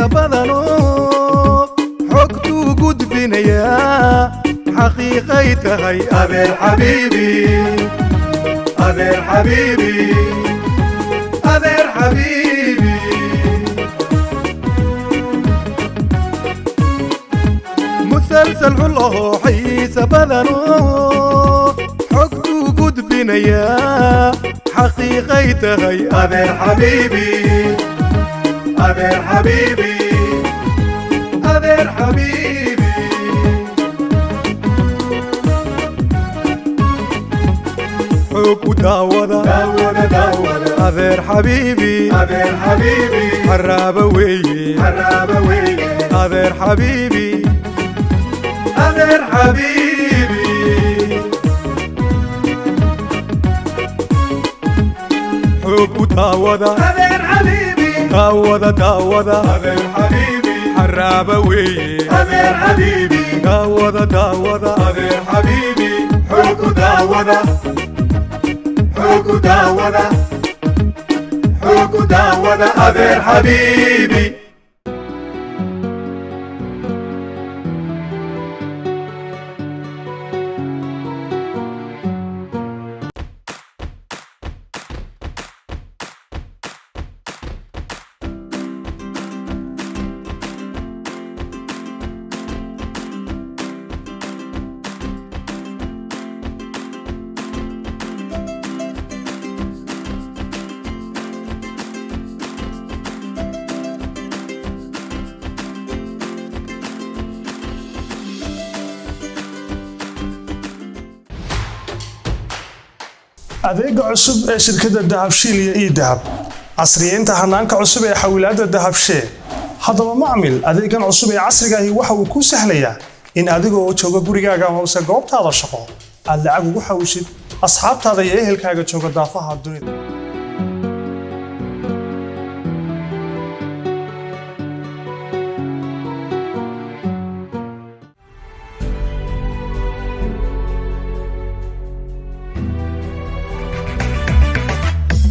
Xiisa badano xogtuu gudbinayaa, xaqiiqay tahay. Adeer xabiibi, adeer xabiibi, adeer xabiibi. Musalsal xulahoo xiisa badano xogtuu gudbinayaa, xaqiiqay tahay. Adeer xabiibi, adeer xabiibi, adeer xabiibi. Xoog u daawada adeer xabiibi, adeer xabiibi, xaraaba weeye, xaraaba weeye, adeer xabiibi, adeer xabiibi. Xoog u daawada adeer xabiibi, daawada, daawada, adeer xabiibi, xaraaba weeye, adeer xabiibi, daawada, daawada, adeer xabiibi, xoog u daawada, xoog u daawada, xoog u daawada, adeer xabiibi. Adeega cusub ee shirkadda Dahabshiil iyo eDahab, casriyeynta hanaanka cusub ee xawilaadda Dahabshee. Haddaba macmil, adeegan cusub ee casriga ahi waxa uu kuu sahlayaa in adigoo jooga gurigaaga amase goobtaada shaqo aad lacag ugu xawishid asxaabtaada iyo ehelkaaga jooga daafaha dunida.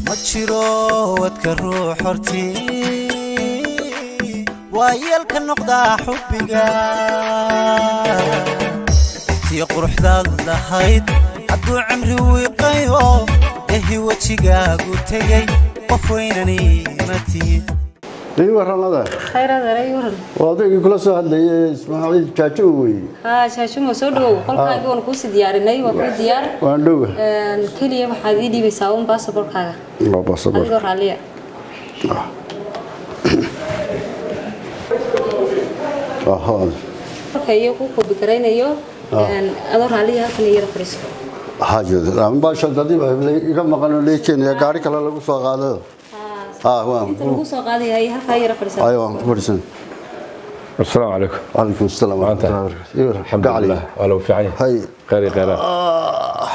Ma jiro wadka ruux hortii waa yeelka noqdaa xubbiga tii quruxdaad lahayd hadduu cimri wiiqayo, ehi wejigaagu tegay, qof weynani ma tihid. Ii warramada. Khayr adeer, ay waran. Waa odaygii kula soo hadlayay, Ismaaciil Jaajo weeye. Haa Jaajumo, soo dhawow. Qolkaagii waan kuusii diyaarinay, waa kuu diyaar. Waan dhowa. Keliya waxaad ii dhiibaysaa un baasaboorkaaga. Waa baasaboor. Adigoo raalliya. Aha. Marka iyo ku koobi garaynayo, adoo raalliya halkan iyara fadhiiso. Waxaa baasha dadii baa iga maqan oo lee keenaya, gaari kale lagu soo qaado. Ah, waan Inta lagu soo qaadayahay halkaa yara fadhiiso. Ayo, waan ku fadhiisan. السلام عليكم. Calaykum asalaam Maanta. waraxmatullahi wabarakaatu. Ii warram. الحمد لله waa fiican yahay. Hay. Khayr iyo khayraad.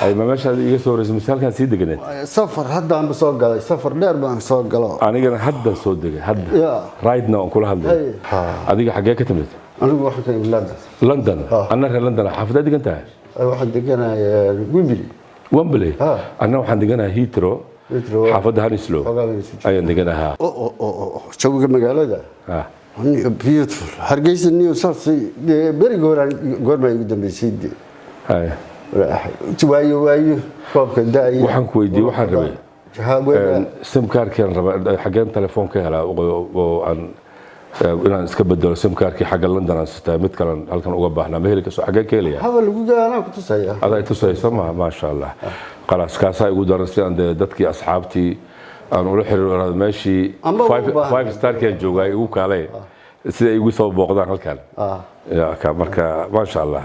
Ay, ma meeshaad iga soo horeysay mise halkaan sii deganeed? Safar haddaan soo galay, safar dheer baan soo galo. Anigana haddan soo degay hadda. Right now aan kula hadlay. Hay. Adiga xaggee ka timid? Anigu waxaan ka imid London. London. Anna reer London. Xaafadaa degan tahay? Waxaan deganahay Wembley. Wembley. Ha. Anna waxaan deganahay Heathrow. Heathrow. Xaafadda Hounslow Xogaa bay isu jirtaa. ayaan deganahaa. Oh, jawiga magaalada. Beautiful. Hargeysa new saas beriga hore goormaa igu dambeysay dee. Hay. Waayo waayo roobka da'aya. Waxaan ku weydiiyey, waxaan rabay sim kaarkian rabaa, xaggeen telefoon ka helaa oo aan inaan iska bedelo sim kaarkii xagga London aan sitaa, mid kalan halkan uga baahnaa, ma heli kaso, xaggeen ka helaya? Haba lagu anaa ku tusaya. Adaa tusaysa ma, maasha Allah. Khalaas, kaasaa igu daran si aan dee dadkii asxaabtii aan ula xiriiro meeshii. Amba u baahan. Five starkian joogaa, igu kaalay sida ay igu soo booqdaan halkan. Ya, ka marka maasha Allah.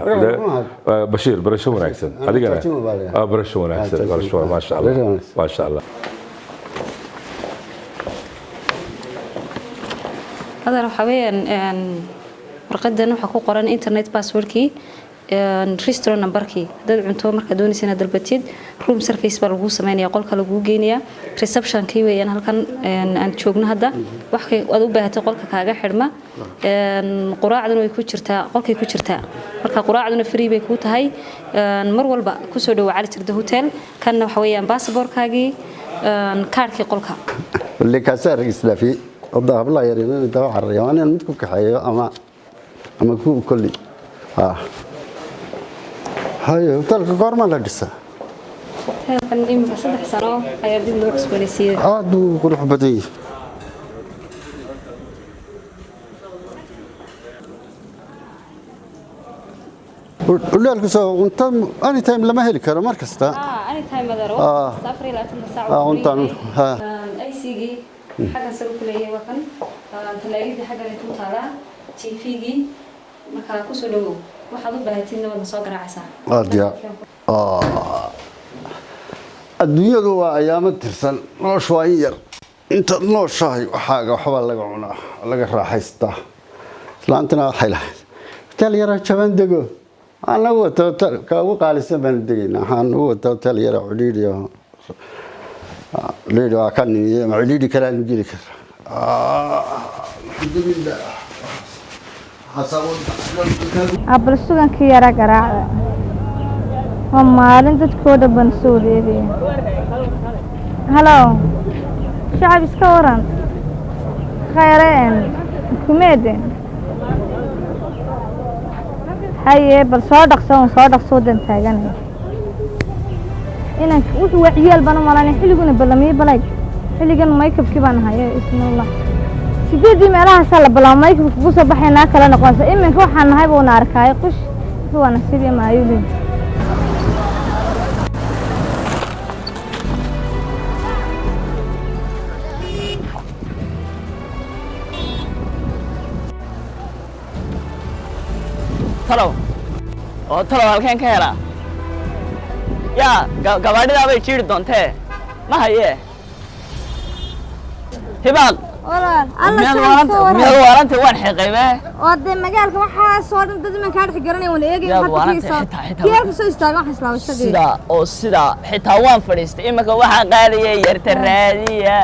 Bashiir, barasho wanaagsan adigana. Jaajumo baa la yidhaahdaa. Barasho wanaagsan. Jaajumo. Barasho, maasha Allah. Barasho wanaagsan. Maasha Allah. Adeer, waxaa weeyaan warqadan waxaa ku qoran internet passwordkii, restaurant numberkii. Haddaad cunto markaad doonaysa inaad dalbatid, room service baa laguu sameynaya, qolka laguu geynayaa. Receptionkii weeyaan halkan aan joogno hadda. Wax aad u baahatay qolka kaaga xidhma. Quraacduna way ku jirtaa, qolkay ku jirtaa. Marka quraacduna free bay kuu tahay. Mar walba kusoo dhawo Cali Jirda Hotel. Kanna waxa weeyaan baasaboorkaagii, kaarhkii qolka. Wali kaasaa rag isdhaafiyey. Hadda hablaha yar inay daba cararayaan, waa inaan mid ku kaxeeyo ama ku kolli. Haye, hotelka goorma la dhisaa? Hoteelkan iminka 3 sano ayaa dib loo cusboonaysiiyey. Aad buu qurux badan yahay. Hotelku soo cunto anytime lama heli karo mar kasta? Ah, anytime adeer, waqti kasta, 24 saac. Ah, cuntaan, ha. AC-gii xaggan sare ku leeyahay waa kan. Talaagidii xaggan ay ku taalaa, TV-gii. Markaa kusoo dhawow, waxaad u baahatidna waadna soo garaacaysaa. Aad ya adduunyadu waa ayaamo tirsan, noloshu waa in yar. Intaad nooshahay waxaaga waxbaa laga cunaa, laga raaxaystaa. Islaantana waxay lahayd hotel yara jaban dego. Anagu wata hotel ka ugu qaalisan baanu degaynaa. Waxaan ugu wata hotel yara cidhiidhi oo cidhiidhi waa ka nimiye ama cidhiidhi kale aanu geli karaa. Alxamdulilah. Bal sugankii yara garaacda, waa maalin dadkoo dhan baan soo wareegaya. Halo shacab, iska waran khayreen kumeede? Haye, bal soo dhaqso un, soo dhaqso, wadan taaganaya inaan wuxuu waa ciyaal baan u malaynaya. Xilliguna ballamiyey balayg xilligan makeupkii baan haye ismillah 8dii meelahaasaa la bilaabo makeupka kugu soo baxay naa kala noqonaysa. Iminka waxaan nahay buuna arkaayo qush, wuxuu waa nasiib iyo maayuulin. Talow oo talow, halkeen ka helaa? Yaa gabaadhidaa bay jiiri doontee, ma hayee Hibaaq. Walaal alla. Miyaad Shacab waaranta ka waran? Miyaad waaranta? Waan xiqaybe. Oo dee magaalka waxaasoo dhan dad imankaa dhex garanaya waan eegay. Yaad hadda waarantay, kii soo xitaa kii halka soo istaagan waxaan islaaba shaqeey. Sidaa oo sidaa xitaa waan fadhiistay. Iminka waxaa qaadaya yarta raadiya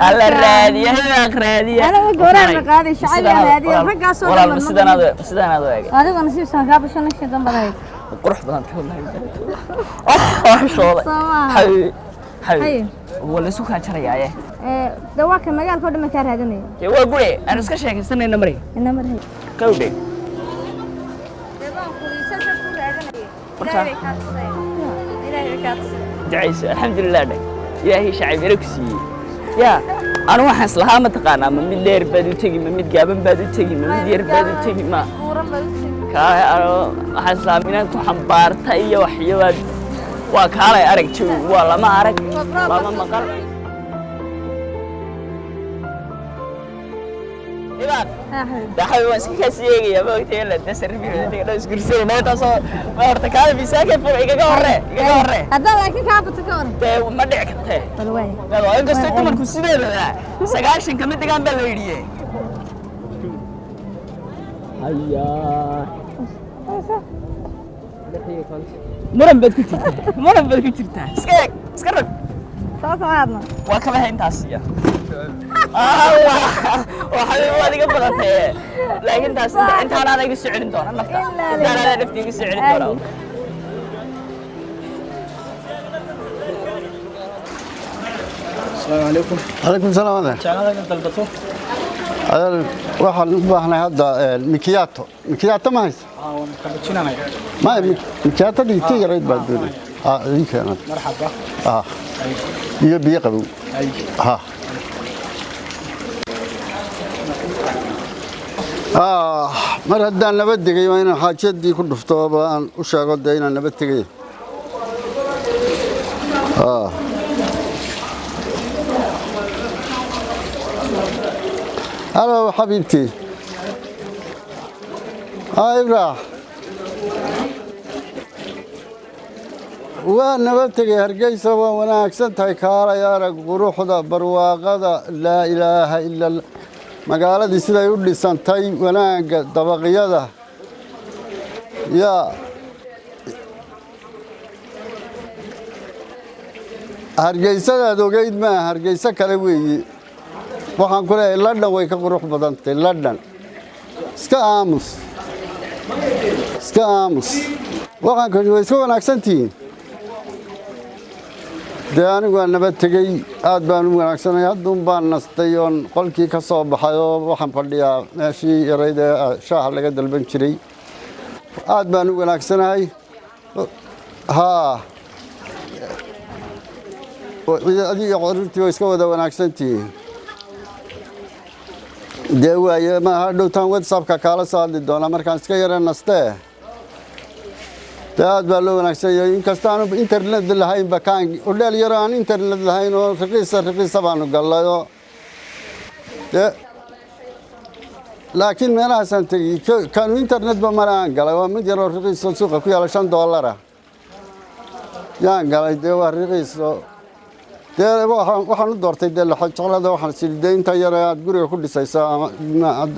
alla raadiya, Hibaaq raadiya. Aniga gowrac ma qaaday, shacab yaa raadiya, raggaasoo dhan walaal baan sidanaad u eegay. Adigoo nasiib san kaa basho nashii dan badahayd. Qurux badan tahay wallahi. Oh, waa xishooday. Soo maaha. Xabiibi, xabiibi. Haye. Waa la isu kaa jarayaaye. Ee, dee waa kan magaalka oo dhan baan kaa raadinaya. Dee waa gure aan iska sheekaysanayna maray. Ina marhay. Kawdhe. Dee baan kuliisa ku raadinaya. Marka- Ilaahay kaa tusay, Ilaahay kaa tusay. Ducayso, alxamdulilah dheh, Ilaahay shacab yaro ku siiyey. Yaa anu waxaan islahaa, ma taqaanaa, ma mid dheer baad u tegi, ma mid gaaban baad u tegi, ma mid yar baad u tegi, ma buuran baad u tegi. Kaale ano waxaan islahaa inaad ku xambaarta iyo waxyabaad. Waa kaalay arag, jawigu waa lama arag lama maqal. Ibaad. Ah, xabiibi. Daxawi waan iska kaasi eegaya, ma ogtay la dasar biyo isguursanayna intaasoo ma horta kaale miisaanka fog, igaga horre, igaga horre. Haddaan laakiin kaa bato ka waran? Dee ma dhici kartee. Bal waay. Waa inkastoo dumarku sideedaba 90 kama degaan baa la yidhiye. Hayaa, muran baad ku jirtaa, muran baad ku jirtaa. Iska eeg, iska rag. Soo socoadna. Waa kaba intaas iyo Allah oo xabiib waad iga badatay, laakiin taas intaan adaa iga soo celin doona nafta, intaan adaa nafta iga soo celin doona. Asalaamu calaykum. Calaykum salaam adeer. Jeclada inaad dalbato? Adeer, waxaan u baahnahay hadda macchiato. Macchiato ma haysa? Waan kabajinanaya. Maya, macchiatadii tii yarayd baa doonay. Ah, idin keenan. Marxaba. Ah, iyo biyo qabow. Ay. Ha. Ah, mar haddaan nabad degay waa inaan xaajadii ku dhufto ba aan u sheego dee inaan nabad tegay. Ah. Halo xabiibtii. Ah, Ibrah. Waa nabad tegay. Hargeysa waa wanaagsan tahay. Kaalay arag quruxda, barwaaqada. Laa ilaaha ila Allah. Magaaladii siday u dhisantay, wanaagga dabaqyada yaa Hargeysadaad ogeyd maaha, Hargeyso kale weeye. Waxaan ku leeyahay London way ka qurux badantay London. Iska aamus, iska aamus. Waxaan ku way iska wanaagsan tihiin. Dee anigu waa nabad tegey, aad baan u wanaagsanay. Hadduun baan nastay oon qolkii ka soo baxay oo waxaan fadhiyaa meeshii yarayd ee shaaha laga dalban jiray. Aad baan u wanaagsanahay. Haa, adiga carruurtii waa iska wada wanaagsantihiin. Dee waaye, maaha dhowtaan WhatsAppka kaala soo hadli doonaa markaan iska yara nastee. Dee aad baa loo wanaagsan yahay, inkasta aanu internet lahaynba. Kaan hodheel yaro aan internet lahayn oo raqiisa raqiisa baanu gallayoo dee, laakiin meelahaasaan tegey kaanu internetba male aan galay. Waa mid yaroo raqiisoo suuqa ku yaala, $5 yaan galay. Dee waa raqiiso. Dee waxaan u doortay dee jeclada. Waxaan sidhi dee inta yare aad guriga ku dhisaysaa,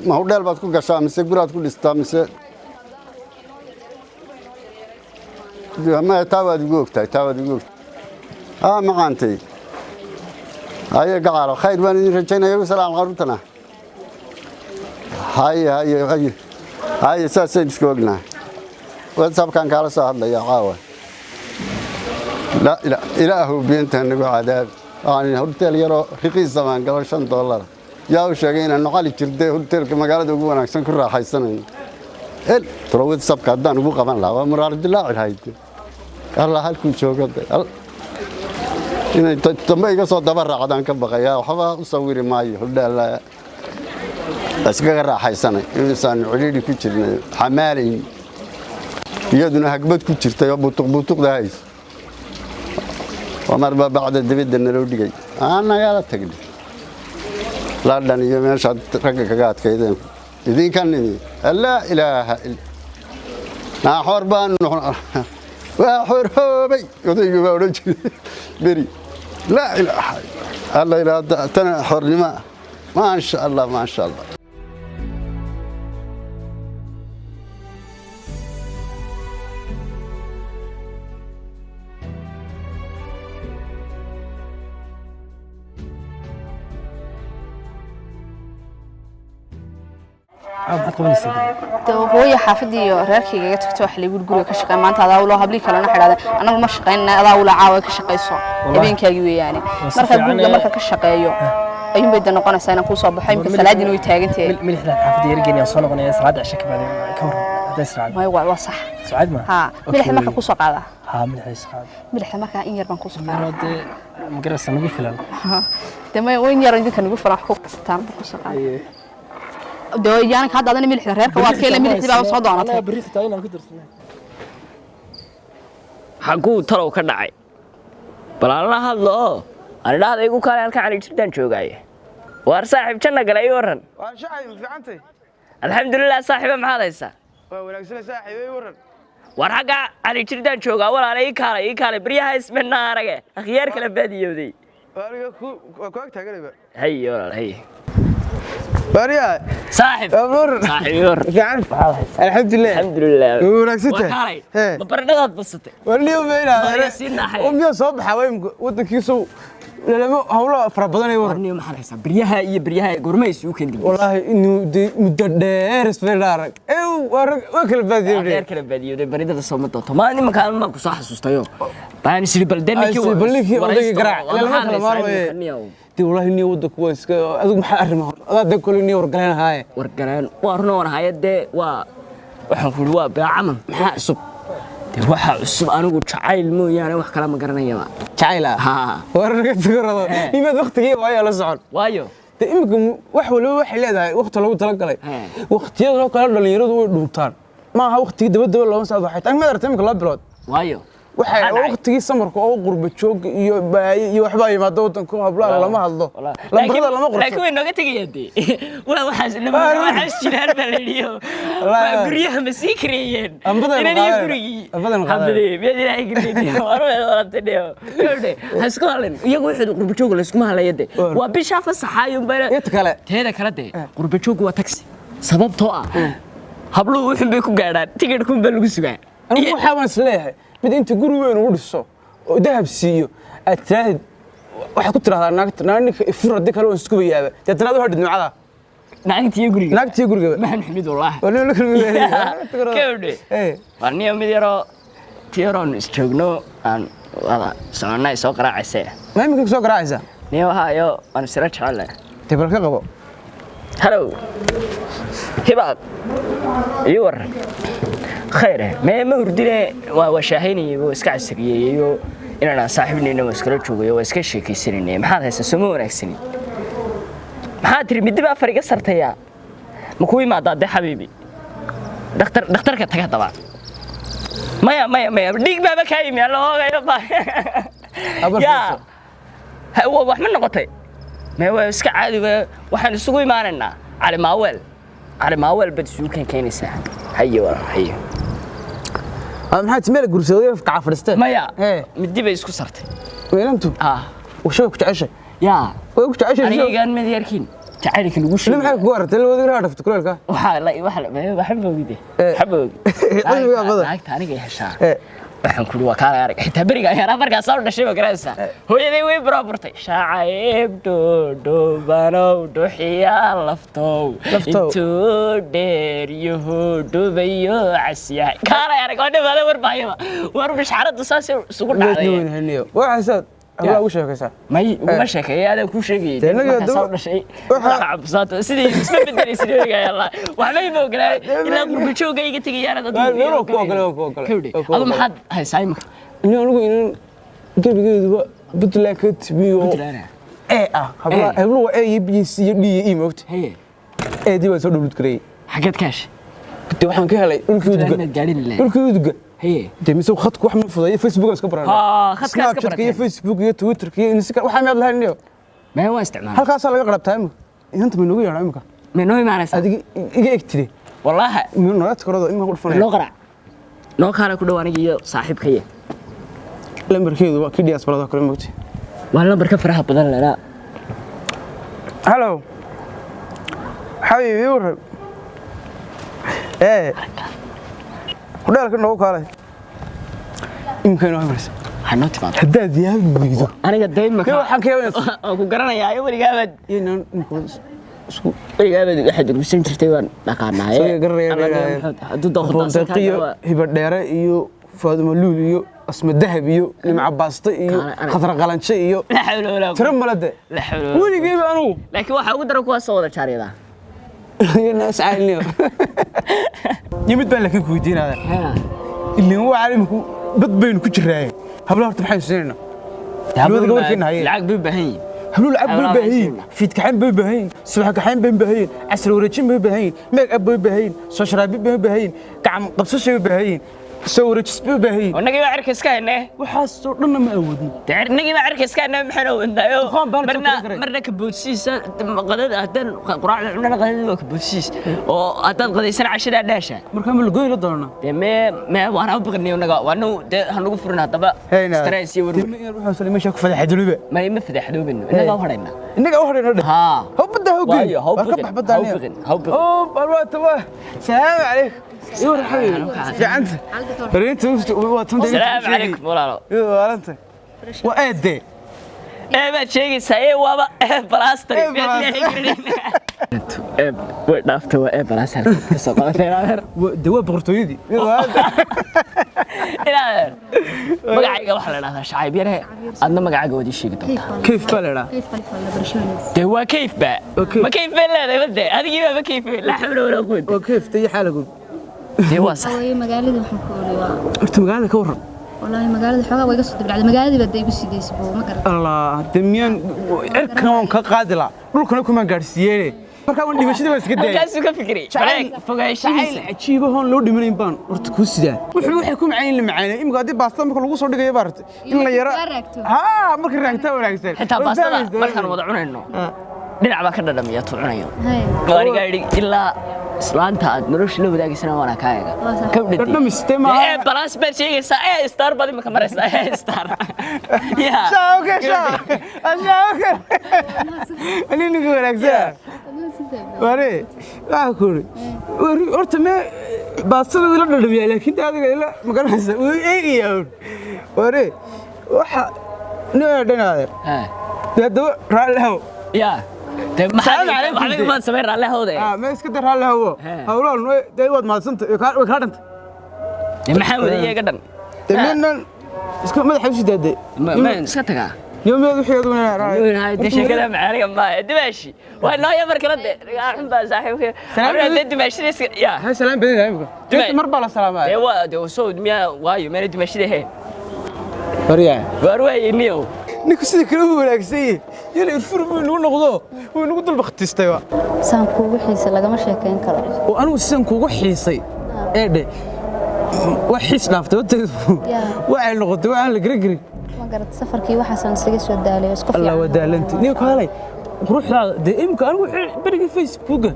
ma hodheel baad ku gashaa mise gurigaad ku dhistaa mise maya? Taa waad igu ogtahay, taa waad igu ogtahay. Aa macaantay, haye gacaalo, khayr baan idin rajaynaya. Ugu salaam carruurtana. Haye haye haye haye, saasaynu isku ognahay. WhatsAppkan kaala soo hadlaya caawa. Laa ilaahu beentaa nagu cadaabi. Waxaan hotel yaroo raqiisa baan galo, $5. Yaa u sheegay inaanu cali jirde hotelka magaalada ugu wanaagsan ku raaxaysanayno? El turo WhatsAppka haddaan ugu qaban lahaa waa muraar dilaaci lahayd. Allah halkuu joogo inay dambe iga soo daba raacdaan ka baqayaa. Waxba u sawiri maayo. Hodhaal iskaga raaxaysanay inaysaanu cidhiidhi ku jirnay, xamaalayn, iyaduna hagbad ku jirtay oo butuq butuqda hays oo marba bacda dibadda naloo dhigay aan nagala tagnay London iyo meeshaad ragga kaga adkaydeen idinka nimi. Laa ilaaha illa naaxoor baan waa xoroobay, odaygu baa odhan jiray beri. Laa ilaaha alla ilaa tana xornimo. Maasha Allah, maasha Allah. Dee hooyo xaafadii iyo reerkayga iga tagto, waxa lagu guriga ka shaqeey maanta adaa uloo. Hablii kalena waxay dhahdeen anagu ma shaqaynana, adaa ula caawa ka shaqayso, habeenkaagii weeyaane. Marka guriga marka ka shaqeeyo ayuun bay de noqonaysaa inaan kuu soo baxo. Imika salaadiina way taagantahay. Milixdan xaafadda yargeeni aan soo noqonaya salaada cisho kabacdi, ka waran hadday israacdo? Maya, waa sax. Sucaad ma haa, milixda marka kusoo qaadaa. Haa, milixda is qaad. Milixda markaa in yar baan kusoo qaadaa. Yaroo dee magaraysa nagu filan. Dee maya, in yar idinka nagu filan wax ku qarsataan baan kusoo qaadaa. Dee yaanan kaa daadana milixda reerka waad ka hele, milixdii baa soo doonatay. Berri xitaa inaan ku darsanay. Xaguu talow ka dhacay? Bal aan la hadlo oo aan idhaahda igu kaale halka cali jirdaan joogaaye. Waar saaxiib, janna gale, ii warran. Waa shacay, ma fiicantay? Alxamdulilah saaxiiba, maxaad haysaa? Waa wanaagsana saaxiib, ii warran. Waar xagga cali jirdaan joogaa walaala, ii kaalay, ii kaalay. Baryaha ismena arage, akhyaar kala baadiyowday. Aniga ku waa ku ag taaganayba. Haye walaal, haye. Baariyaa. Saaxiib, saaxiib, ii warran. Fiican, alxamdulilah. Alxamdulilah. Waa wanaagsan tahay. Waa kaalay, ma baradhadaad basatay? Waa liyo meynaa. Waa sii naaxay. Oo miyaa soo baxaa way wadankiisu lalama hawlo fara badan ay waran. Warniyo, maxaad haysaa baryaha iyo baryaha goorma isugu keeni? Wallaahi inuu muddo dheer isfeel arag. Ew, waa rag waa kala baadiyowday. Dheer kala baadiyowday. Baridada soo ma doonto maalin nimanka ma ku soo xasuustayo baan isiri bal dee ninkii bal ninkii odaygii garaac lama kala maarmaye. Dee wallaahi niyo wadanku waa iska adigu. Maxaa arrimaha adaa dee kole niyo wargaleen haaye? Wargaleen waa run oon haya. Dee waa waxaan ku waa bilaa camal. Maxaa cusub? Dee waxaa cusub anigu jacayl mooyaane wax kale ma garanayaba. Jacayl ah? Haa. War naga tagarado imaad waqtigii waayo la socon. Waayo. Dee iminka wax waliba waxay leedahay waqti loogu talagalay. Waqtiyadoo kale dhalinyaradu way dhuuntaan, maaha waqtigii dabadaba looma socdo. Waxay tahay maad aragtay iminka 2 bilood. Waayo. Waxay waqtigii samarka oo qurba joog iyo baayi iyo waxbaa yimaado wadanka, hablaha lama hadlo, lambarada lama qorto. Laakiin way nooga tegayaan dee. Waa waxaas waxaas jiraan baa la yidhi. Waa guryaha ma sii kareeyeen inan iyo gurigii hambadee miyaad ilaahay gurigii gabadhe ha isku hadlin. Iyagu wuxuu qurba joog la iskuma hadlaya dee waa bishaa fasaxaayo unbaa kale. Teeda kale dee qurba joog waa taxi, sababtoo ah habluhu wuxun bay ku gaadhaan tigidhkun baa lagu sugaa. Anigu waxaa baan is leeyahay mid inta guri weyn ugu dhiso oo dahab siiyo aad tiraahid, waxaad ku tirahdaa naagta naag ninka ifur, haddii kale waan isku bayaaba. Deetana aad u hadhid nuucada. Naagtiyo guriga. Naagtiyo guriga. Maxan xumid wallaahi. Waa nin la kulmi. Gabadhe waa niyo mid yaroo ti yaroon isjoogno aan Wada soconay soo qaraacaysa. Ma iminka soo garaacaysaa? Niyo hayo waan sira jecelahay. Dee bal ka qabo. Hello. Hibaad. Iyo war. Khayr. Ma hurdine waa shaahaynayay waa iska casriyeeyo inaan saaxiibnayna waa iskala joogayo waa iska sheekaysanayna. Maxaad haysaa soo ma wanaagsanin? Maxaad tiri midba afar iga sartaya? Ma ku imaadaa de xabiibi? Dhakhtarka taga daba. Maya maya maya dhiig baaba ka yimi alla hoogayo ba. Ya. Ha wax ma noqotay? Ma waa iska caadi waxaan isugu imaanaynaa Cali Maawel. Cali Maawel bad isugu keenaysaa. Haye walaal haye. Maxaad meel gursaday ka fadhiistay? Maya. Midi bay isku sartay. Weelantu? Ah. Washay ku jeceshay? Ya. Way ku jeceshay. Anigaan mid yarkiin. Jacaylka lagu sheegay. Maxay ku aragtay labada wiil dhafta kuleelka? Waxa la waxa waxa boogide. Waxa boog. Cilmiga badan. Naagta aniga ay heshaa. Waxaan ku waa kaala arag. Xitaa beriga ayaa markaas soo dhashay ma garanaysaa. Hooyaday way burburtay. Shaacayb dhoobanow dhuxiya laftow. Intuu dheer yuhu dhubayo casyahay. Kaala arag oo dhibada war baayaba. War bishaaraddu saas isugu dhacday. Waxa hablaha ugu sheekaysaa? May uguma sheekeeyay adaan kuu sheegayay. Markaas soo dhashay. Waxa cabsato sidii isma bedelaysid weligay Allah. Waxba ima ogolaay ilaa qurbo joogga iga tegayaan dad. Meel ku ogolay ku ogolay. Adu maxaad haysaa imika? Nin anigu inan gebigeeduba Puntland ka tibiyo. Puntland. Ee ah hablaha habluhu waa A iyo B C iyo D iyo E moogta. Ee dii waan soo dhowlud gareeyay. Xageed ka heshay? Dee waxaan ka helay dhulkii uduga. Dhulkii uduga. Dee mise khadku wax ma fududeeyo Facebook iska baranay. Ha khadka iska Snapchat iyo Facebook iyo Twitter iyo Instagram waxa miyaad lahayn niyo? Ma waa isticmaal. Halkaas laga qarabtaa imika. Inanta ma noogu yeedhaa imika? Ma noo imaanaysaa? Adiga iga egtide. Wallaahi. Nolol korada imika ku dhufanaya. Noo qarac. Noo kaala ku dhaw aniga iyo saaxiibkay. Lambarkeedu waa kii diasporada kale moogtay. Waa lambarka faraha badan lana. Hello. Xabiibi waran. Ee. Kudheelka noogu kaalay. Imika inoo imanaysa. Waxaa noo timaado. Haddaad yaabi weydo. Aniga dayma waxaan ka yaabinaysa. Waan ku garanayaa ayo weligaa Inaan imika isku weligaa waxaad urursan jirtay waan dhaqaanaaye. Soo garanaya. Hadduu dooqdo iyo Hiba Dheere iyo Faadimo Luul iyo Asma Dahab iyo Nimca Baasto iyo Khadra Qalanshe iyo La xawla walaa tiro malade. La xawla. Weligeyba anugu. Laakiin waxa ugu daran kuwaas soo wada jaariyada. Naas caalniyo. Yimid baan laakiin ku weydiinaya. Ilaa waa caalamku bad baynu ku jiraaye. Hablaha horta maxay siinaynaa? Hablaha gabarkeena haye. Lacag bay u baahan yihiin. Habluhu lacag bay u baahan yihiin. Fiid kaxayn bay u baahan yihiin. Subax kaxayn bay u baahan yihiin. Casri wareejin bay u baahan yihiin. Make up bay u baahan yihiin. Soo sharaabid bay u baahan yihiin. Gacmo qabsashay u baahan yihiin. Soo wareejis bay u baahan yihiin. Innagii baa cirka iska haynee. Waxaasoo dhanna ma awoodno. Dee innagii baa cirka iska haynee maxaan awoodnaayo. Marna ka boodsiisa qadada haddaan quraacda cunana qadada waa ka boodsiis. Oo haddaad qadaysana cashadaa dhaasha. Markaa ma lagoyn la doonaa? Dee mee waan u baqnay innaga waanu dee hanugu furin haddaba stress iyo warwar. Dee waxaan soo meesha ku fadaxadoobe. Ma fadaxadoobino innaga u hadhaynaa. Innaga u hadhayno dheh. Haa. Haw badda haw geyn. Waayo haw biqin. Haw biqin. Haw biqin. Oo barwaata waa. Salaam calaykum. Iyo xabiibi. Fiicanta. Bariinta waa tan. Salaam calaykum walaalo. Iyo walaalanta. Waa eede. Ee baad sheegaysaa ee waaba ee balaastar. Ee way dhaaftay waa ee balaastar ka soo qabatay ilaaher. Dee waa boqortooyadii. Ilaaher. Magacayga waxa la dhahdaa Shacayb Yare. Adna magacaaga waad ii sheegi doontaa. Kayf baa la dhahdaa. Dee waa kayf ba. Ma kayf bay leedahay bade. Adigii baa ma kayf bay. La xawla walaa quwwata. Waa kayf tayi xaalagu. Dee waa sax. Magaalada waxaan ku oolay waa. Horta magaalada ka waran. Wallaahi magaalada xoogaa way iga soo dibdhacday magaaladii baa igu sidaysay buu ma garan. Allah damiyaan cirkan waan ka qaadi laa dhulkana kuma gaarsiiyeen. Markaa waan dhimashadii waan iska daayay. Halkaasuu ka fikiray. Fogaanshihiisa. Cajiib ahoon loo dhimanayn baan horta kuu sidaa. Wuxuu waxay ku macaan la macaanay. Imika haddii baastada marka lagu soo dhigayo baarta in la yara. Haa marka raagtaa wanaagsan. Xitaa baastada markaan wada cunayno. Dhinac baa ka dhadhamiya tuu cunayo. Gaariga idhi ilaa islaanta aad nolosha la wadaagaysana waana kaa eega. Dhadhamiste ma. Ee balaas baad sheegaysaa ee star baad imika maraysaa ee star. Yaa. Shawka shaw. Shawka. Aniga wanaagsan. Ware waxa ku uri horta me baastada ila dhadhamiya laakiin adiga ila ma garanaysaa wuu eegayaa. Ware waxa noo dhanaade. Dee daba raalli haw. Yaa. Dee maxaa waxba imaan sameyn raalli hawde. Ma iska dar raalli hawo. Hawlaan dee waad maadsantay way kaa dhantay. Dee maxaa wada iyaga dhan? Dee minan Iska madaxa u sidaade. Ma iska tagaa? Yoomiyaad wixii aad wanaag. De sheekada macaaliga ma dimaashi waa noo yamar kala de xun baa saaxiibka de dimaashida iska ya Ha salaam badan yahay imika. Inta mar baa la salaamaya. De waa de soo miya waayo meena dimaashida ahayn. Baryaa. Waar waaye niyow. Ninku sida kale u wanaagsan yahay. Yala irfur buu inuu noqdo. Wuu inagu dul bakhtistay waa. Saan kuugu xiisay lagama sheekeyn karo. Oo anigu sidan kuugu xiisay. Eedhe. Wax xiis dhaaftay wadaydu. Waxay noqotay waxaan la garan karin. Ma garad safarkii waxaasan isaga soo daalay isku fiican. Allah waa daalantay. Ninku halay quruxdaada dee imika anigu berigii Facebooka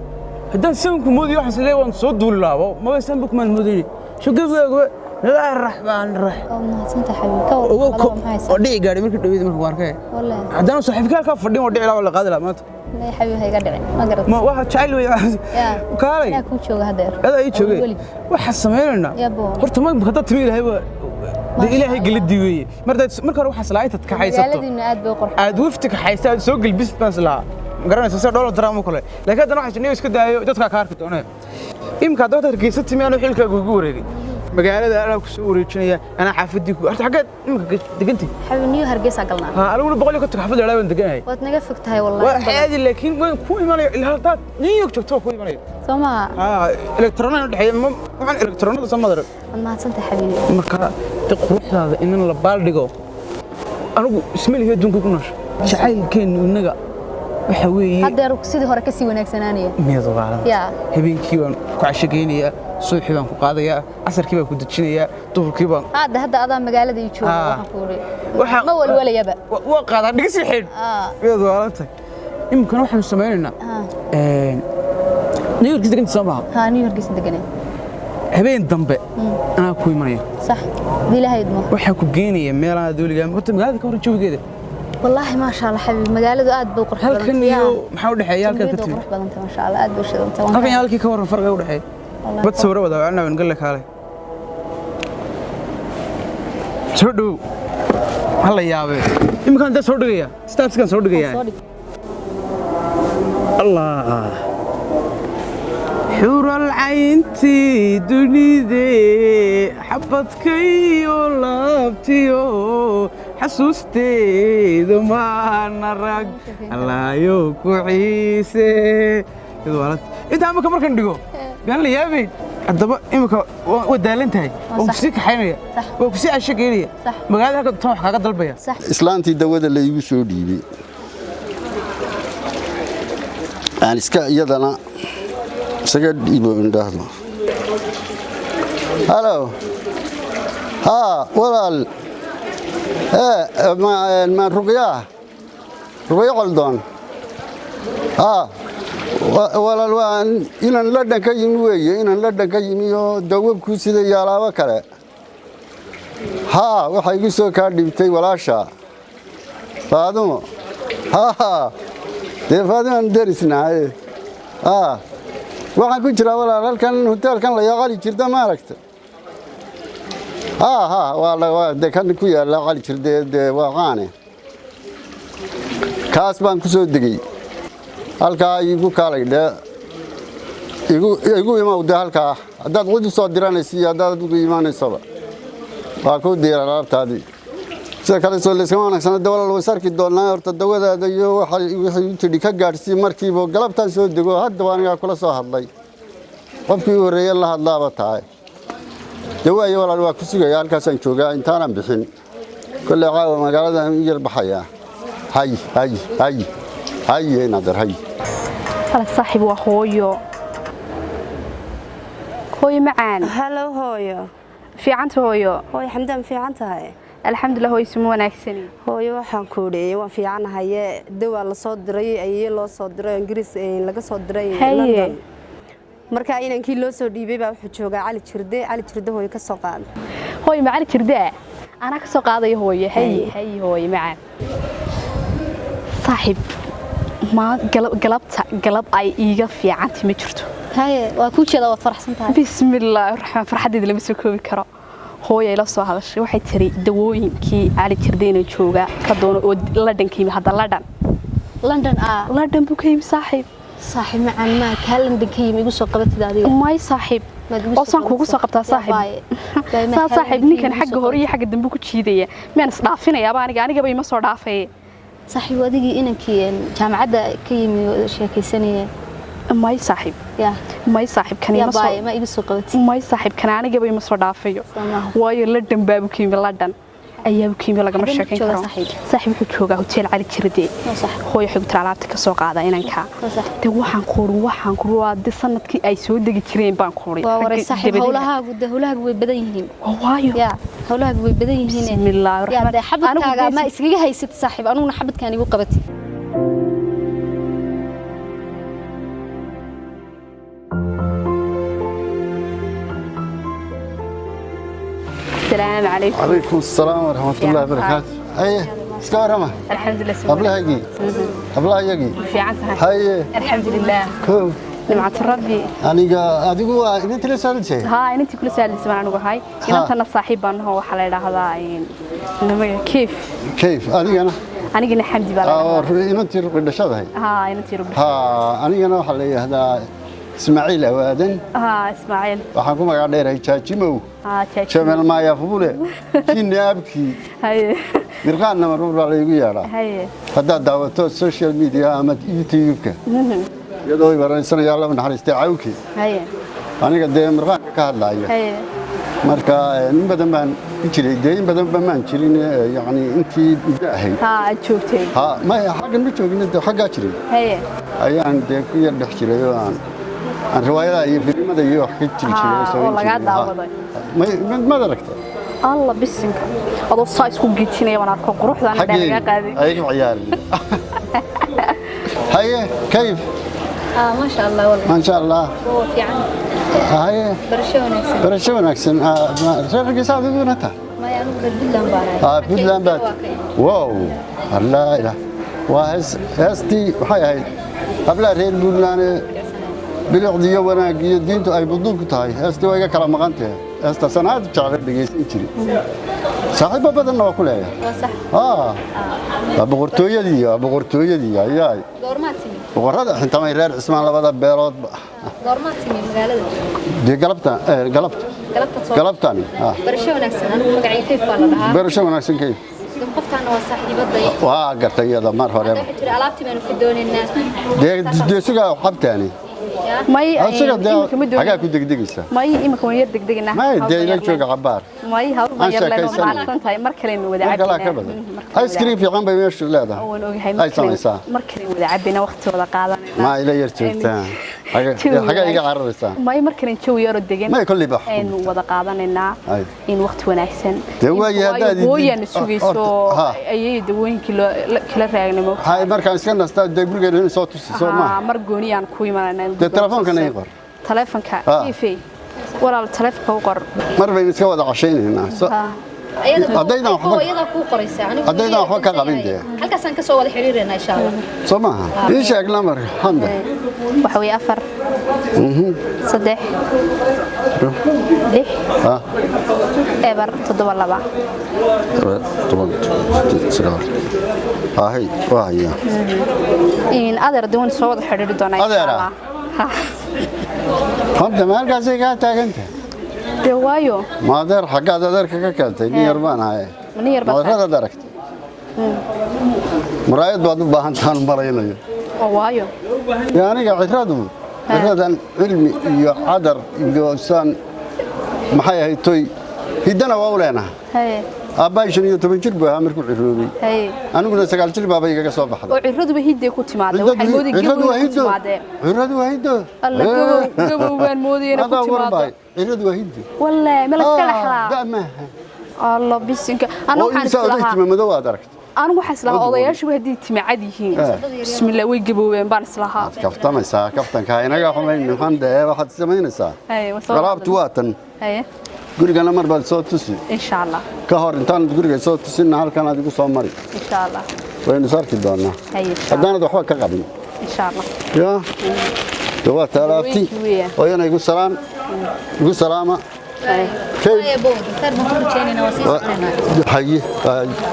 haddaan sanku moodiyo waxaan isleeyahay waan soo duuli lahaa maba sanbuk maan moodayni shugabgaaga ilaahi raxmaan raxiim. Waa mahadsantahay xabiib ka war oo dhici gaadhay markii dhaweyd markii arkay haddaan saaxiibka halkaa fadhin oo dhici lahaa la qaadi lahaa maanta. May xabiib hayga dhicin ma garad ma waxa jacayl wey kaalay yaa ku jooga hadeer adaa ii joogay waxa sameynayna horta ma haddaad timi ilaahay waa de ilaahay galadii weeye marka hore waxaas lahaa intaad kaxaysato magaaladiina aad bay qurux aad wafti kaxaysa aad soo gelbisid baan islahaa ma garanaysa sida dhoola daraamo kale laakiin haddana waxaa jirnay iska daayo dadkaa ka arki doonee imika hadda hargeysa timi anuu xilkaaga ugu wareegay magaalada anaa ku soo wareejinaya anaa xaafaddii ku horta xaggeed imika degantay xabiib niyo hargeysa galnaa ha aniguna 150 xaafadda dhalaa baan deganahay waad naga fog tahay wallahi waa caadi laakiin waan ku imanayo ilaa haddaad New York joogto waan ku imanayo soo maha ha elektaroonada dhexeeya waxaan elektaroonada soo madar waad mahadsantahay xabiib marka de quruxdaada in la baaldhigo anigu isma lihi adduunka ku noosha jacaylkeennu innaga waxa weeye haddeer sidii hore kasii wanaagsanaanaya miyad ogaalan habeenkii baan ku cashageynayaa subaxii baan ku qaadayaa casarkii baan ku dejinayaa duhurkii baan hadda hadda adaa magaalada ii jooga waxaan ku uri ma walwalayaba waa qaadaa dhiga sii xidh miyad ogaalantahay iminkana waxaanu samaynaynaa New York deganta soo maha ha New York deganay habeen dambe anaa ku imanaya sax dilahayd ma waxaan ku geenaya meelaha dawliga horta magaalada ka hor jawigeeda والله ما شاء الله حبيبي مقالده aad buu qurux badan halkan iyo maxaa u dhaxeeya halkan ka timi qurux badan tahay ma sha Allah aad buu shidan halkan iyo halkii ka waran farqiga u dhaxeeya bad sawir wada wacna waan galle kaalay soo dhow hal yaabe imkaan da soo dhigaya statuskan soo dhigaya Allah xural cayntii dunidee xabadkayo laabtiyo xasuusteedu maana rag allaayo ku ciise intaa imika markan dhigo baan la yaabayn haddaba imika waa daalan tahay waan kusii kaxaynaya waan kusii cashageynaya magaalada halka tan wax kaaga dalbaya Islaantii dawada la iigu soo dhiibay aan iska iyadana isaga dhiibo indhaahdo. Halo ha walaal ma ruqya ruqya qaldoon ha walaal waan inaan London ka yimi weeye inaan London ka yimi oo dawo ku sida yaalaabo kale ha waxa igu soo ka dhibtay walaasha Faadumo ha dee Faadumo derisnahay ha waxaan ku jiraa walaal halkan hotelkan la yaqaali jirta ma aragta ha ha waa la de kan ku yaala qali jirde de waa qaane kaas baan ku soo degay halkaa igu kaalay dhe igu imaw de halkaa haddaad cid u soo diranaysa iyo haddaad adigu imaanaysaba waa ku diira alaabtaadii sida kale soo layskama wanaagsana de walaal way sarki doonaa horta dawadaada iyo wixii u tidhi ka gaadhsii markiiba galabtaan soo dego hadda waa anigaa kula soo hadlay qofkii u horreeye la hadlaaba tahay dawaayo walaal waa ku sugaya halkaasaan joogaa intaanan bixin kolley caawa magaaladan u yar baxayaa hay hay hay hay nader hay Wala saaxiib waa hooyo. Hooyo macaan. Hello hooyo. Fiicanta hooyo. Hooyo xamdaan fiican tahay. Alxamdulillah hooyo suma wanaagsani. Hooyo waxaan ku dhiyay waan fiicanahay dawa la soo diray ayay loo soo diray Ingiriis laga soo diray London. Marka inankii loo soo dhiibay baa wuxuu joogaa Cali Jirde Cali Jirde hooyo ka soo qaad. Hooyo ma Cali Jirde ana ka soo qaadayo hooyo hay hay hooyo macaan. Saaxiib ma galabta galab ay iiga fiicantay ma jirto. Haye waa ku jeedaa waad faraxsan tahay. Bismillaahi raxmaan farxadeeda lama soo koobi karo. Hooyo ila soo hadashay waxay tiri dawooyinkii Cali Jirde inuu jooga ka doono oo London ka yimi hadda London. London ah London buu ka yimi saaxiib. Saaxiib macaan, maa kaa London ka yimi igu soo qabatid adiga? May saaxiib, oo saan kuugu soo qabtaa saaxiib? Saa saaxiib, ninkan xagga hore iyo xagga dambe ku jiidaya miyaan isdhaafinayaaba? Aniga anigaba ima soo dhaafaya. Saaxiib, adigii inankii jaamacadda ka yimi oo sheekaysanaya. May saaxiib, may saaxiib, kan ima soo ma igu soo qabatid? May saaxiib, kan anigaba ima soo dhaafayo, waayo London baabu ka yimi, London ayaa ku yimi, lagama sheekeyn karo. Saaxiib wuxuu joogaa hotel Cali Jirde. Hooyo waxay ku tiri alaabta ka soo qaada inanka. De waxaan kuuri waa de sanadkii ay soo degi jireen baan kuuri. Waa waray saaxiib, howlahaagu de howlahaagu way badan yihiin. Waayo ya howlahaagu way badan yihiin. Bismillaahi raxmaan. Ya xabadkaaga ma iskaga haysat saaxiib, anuguna xabadkaan igu qabatay. السلام عليكم. عليكم السلام ورحمة الله وبركاته. هيا iska warrama. الحمد لله. Hablahaygii, hablahayagii. Fiican tahay. Haye. الحمد لله. Kow. Nimcad rabbi. Aniga adigu waa idintii la saalijay? Haa, inantii kula saalijay baan anigu ahay. Inantana saaxiib baan naho, waxaa la idhaahdaa namaga kayf. Kayf adigana? Anigana Xamdi baa la idhaahdaa. Inantii ruqi dhashadahay? Haa, inantii ruqi. Haa, anigana waxaa la yidhaahdaa Ismaaciil Awaadan. Haa, Ismaaciil. Waxaan ku magac dheerahay Jaajimow. Haa, Jaajimow. Jamal Maaya Fubule. Jinni abkii. Haye. Mirqaanna marmar baa laygu yeedhaa. Haye. Haddaad daawato social media ama YouTube-ka. Iyadoo ay baranaysanaya Alla naxariistay cawkii. Haye. Aniga dee mirqaanka ka hadlaaya. Haye. Marka in badan baan ku jiray, dee in badan baan jirin, yacni intii muddo ahayd. Haa, joogtay. Haa, maya xaggan ma joogin, dee xaggaa jiray. Haye. Ayaan dee ku yar dhex jiray oo aan riwaayadaha iyo filimada iyo wax ka jiri jiray. Oo lagaa daawaday. Maad aragtay? Alla bisinka, adoo saa isku gejinaya waan arko, quruxdan dhan laga qaaday. Ayaga ciyaarin. Haye, kayf? Ma sha Allah wallahi. Ma sha Allah. Oo fiican. Haye. Barasho wanaagsan. Barasho wanaagsan. Reer Hargeysa adiguna tahay? Maya, anigu reer Puntland baan ahay. Ah, Puntland baad. Wow, Allah ilah. Waa heestii waxay ahayd hablaha reer Puntland bilicdi iyo wanaag iyo diintu ay buduun ku tahay. Heestii waa iga kala maqan tahay. Heestaasaan aad u jeclay dhegeysan jiray. Saaxiibo badanna waa ku leeyahay. Waa sax. Waa boqortooyadii, waa boqortooyadii ayaay. Goormaa timi? Boqorrada xintamay reer Cismaan labada beeloodba. Goormaa timi magaalada? Dee galabta, galabta. Galabta soo. Galabtani. Barasho wanaagsan, anigu magacayga Kayf baa la dhahaa. Barasho wanaagsan Kayf. Qoftaana waa saaxiibaday. Waa gartay iyada mar hore. Waxay tiri alaabtii baanu ka doonaynaa. Dee sugaa xabtaani. May xagaa ku degdegaysaa? May, imika waan yar degdegnaa. May, dee ila jooga cabaar. May, hawl baan yar leenahay, mahadsan tahay, mar kalenu wada cabina. Mar badan ice cream fiican bay meeshu leedahay. Waan ogahay. Ay samaysaa. Mar kalenu wada cabina, waqti wada qaadanayna. Ma ila yar joogtaa? Xagaa iga cararaysaa? May, mar kalen jawi yaroo degan. May, kolley ba aynu wada qaadanaynaa in waqti wanaagsan. Dee waayi haddaad hooyana sugayso ayay dawooyinkii kala raagnay. Hay, markaan iska nastaa dee gurigeena in soo tusi soo maaha. Mar gooni aan ku imanayna. Dee telefoonkan ii qor. Telefoonka iifey walaal, telefoonka u qor. Mar baynu iska wada cashaynaynaa. Haddaydan waxba ka qabin dee. Halkaasaan ka soo wada xiriireynaa insha Allah. Soo maaha? Ii sheeg lambarka Xamda. Waxa weeye 4 3 6 0 7 2. 9 ahay waa haya. In adeer doon soo wada xiriiri doonaa insha Allah. Xamda, ma halkaasay kaa taagantahay? Dee waayo. Ma adeer xaggaad adeerka ka keentay? Nin yar baan ahay. Nin yar baa. Madaradaad aragtay? Muraayad baad u baahan tahan malaynayo. Oo waayo. Dee aniga ciradu ciradan cilmi iyo cadar iyo saan maxay ahayd toy hiddana waa u leenahay. Aabbahay 15 jir buu ahaa markuu ciroobay. Aniguna 9 jir baaba igaga soo baxday. Oo ciraduba hidday ku timaadee? Waxaan moodayay gabow ku timaadee. Ciradu waa hiddo. Alla, gabow gabow baan moodayay inay ku timaado. Ciradu waa hiddo. Wallahi ma la iska dhaxlaa? Da maaha. Alla bisinka, anigu waxaan islahaa tima madow aad aragtay. Anigu waxaan islahaa odayaashu haddii tima cad yihiin, bismillah, way gaboobeen baan islahaa. Waad kaftamaysaa, kaftanka inaga xumayn maxan dee waxaad samaynaysaa. Alaabtu waa tan. Gurigana mar baad soo tusi. Insha Allah. Ka hor intaan guriga soo tusinna halkan aad igu soo mari. Insha Allah. Waynu is arki doonaa. Haddaanad waxba ka qabin. Insha Allah. Ya. Waa talaabti. Hooyana igu salaam. Igu salaama. Khayr baan ku rajaynaynaa, waa sii soconaynaa. Haye,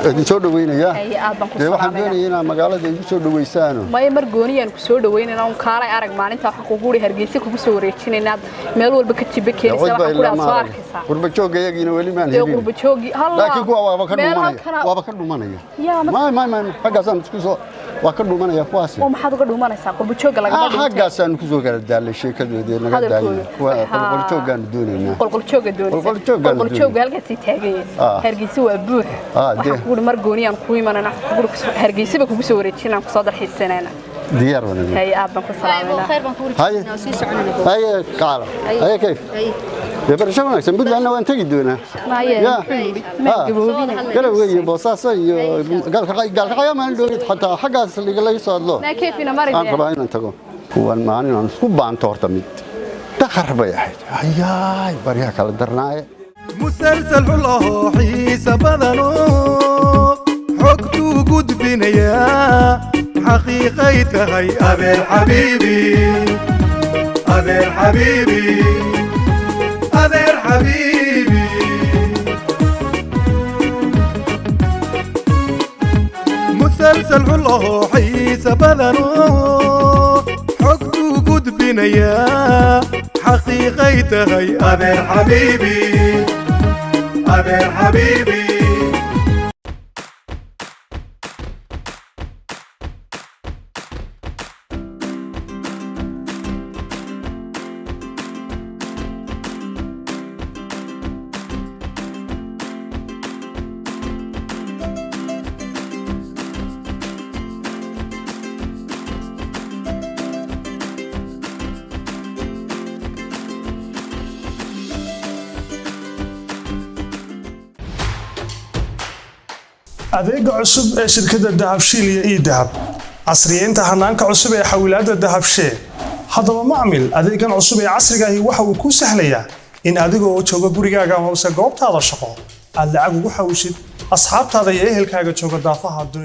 idin soo dhaweynayaa. Haye, aad baan ku Dee waxaan salaamayaa. doonaya inaad magaalada igu soo dhaweysaano. Maya, mar gooniyaan ku soo dhaweynayna un, kaalay arag maalinta waxaan kugu uri Hargeysa kugu soo wareejinaynaa, meel walba ka jiba keenaysa, waxaan ku soo arkaysaa. Qurba joogga iyagiina weli maan Dee helin. qurba joogi halla. Laakiin kuwa waaba ka meel dhumanaya. halkana- Waaba ka dhumanaya. Yaa, May may may, xaggaasaan isku soo waa ka dhumanaya kuwaasi. Oo maxaad uga dhumanaysaa? Qurba joogga lagama Ah, dhunto. xaggaasaan ku soo kala daalay sheekadoodii naga Hadalkooda. daayay. Kuwa qolqol jooggaanu doonaynaa. Qolqol jooga doonaysa. Qolqol jooggaanu Qolqol jooga halkaasii taagan yahay. Ah. Hargeysa waa buux. Ah, dee. Waxaan kugu uri mar gooniyaan kuu imanana, waxaan kugu uri Hargeysaba kugu soo wareejinaan, kusoo dalxiisanayna. Diyaar baan idin. Haye, aad baan ku salaamayna. Khayr baan ku Haye. rajaynaynaa, waa sii soconaynaa. Haye, kaala. Haye, kayf. Dee barasho wanaagsan, Puntlandna waan tegi doonaa. Maye. Ya. Ma Ah. gaboobina. Galowga iyo Boosaaso iyo Gaalkacyo maan dhoogid xataa xaggaas laga soo hadlo. Ma kayfina mari. Aan rabaa inaan tago. Kuwan maalin aan isku baanto horta mid. Dakhar bay ahayd. Hayaay, baryaha kala darnaaye. Musalsal xul ahoo xiisa badano, xogtuu gudbinayaa xaqiiqay tahay. Adeer xabiibi, adeer xabiibi, adeer xabiibi. Musalsal xul ahoo xiisa badano, xogtuu gudbinayaa xaqiiqay tahay. Adeer xabiibi, adeer xabiibi. Adeega cusub ee shirkadda Dahabshiil iyo eDahab, casriyeynta hanaanka cusub ee xawilaadda Dahabshee. Haddaba macmil, adeegan cusub ee casriga ahi waxa uu kuu sahlayaa in adigoo jooga gurigaaga amase goobtaada shaqo aad lacag ugu xawishid asxaabtaada iyo ehelkaaga jooga daafaha adduunya.